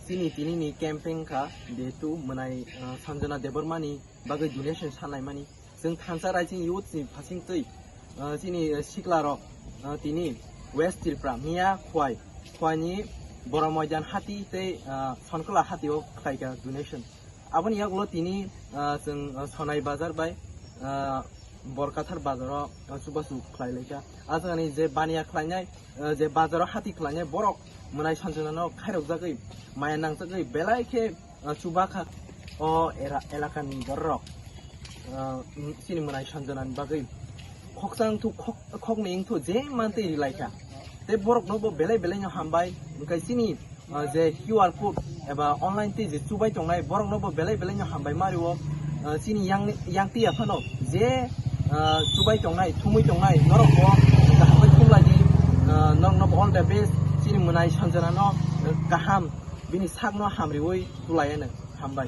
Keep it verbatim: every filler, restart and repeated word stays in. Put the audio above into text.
Chini tini ni campaign kha, jehetu mwnai, ah, Sanjana Debbarma ni bagwi donation sanlaimani. Chwng thansa raising youth ni phasing twi, ah, chini, ah, sikla rok, ah, tini West Tripura, Miya Khwai, Khwai ni Boro Moidan hati tei, ah, Sonkla hati o khlaikha donation. Aboni yagulo tini, ah, chwng, ah, Sonai Bazar bai, ah, Borkathar Bazar o, ah, chubachu khlai laikha. Ah, jagani je baniya khlainai, ah, je bazar o hati khlainai borok mwnai Sanjana no khairok jagwi maya nang jagwi belai khe, ah, chubakha o era-, elaka ni borok rok, ah, chini mwnai Sanjana ni bagwi khoksa wngthu, khok-, khokni wngthu je mantwi rilaikha. Tei borok no bo belai belai no hambai, wngkha chini, ah, je Q R code eba online tei je chubai tongnai borok no bo belai belai no hambai mario, ah, chini yang, yang twi aphano je, ah, chubai tongnai, thumui tongnai norok bo kaham khe thumlai di, ah, norok no bo all the best, chini mwnai Sanjana no, ah, kaham bini sak no hamriwi tulai ano hambai.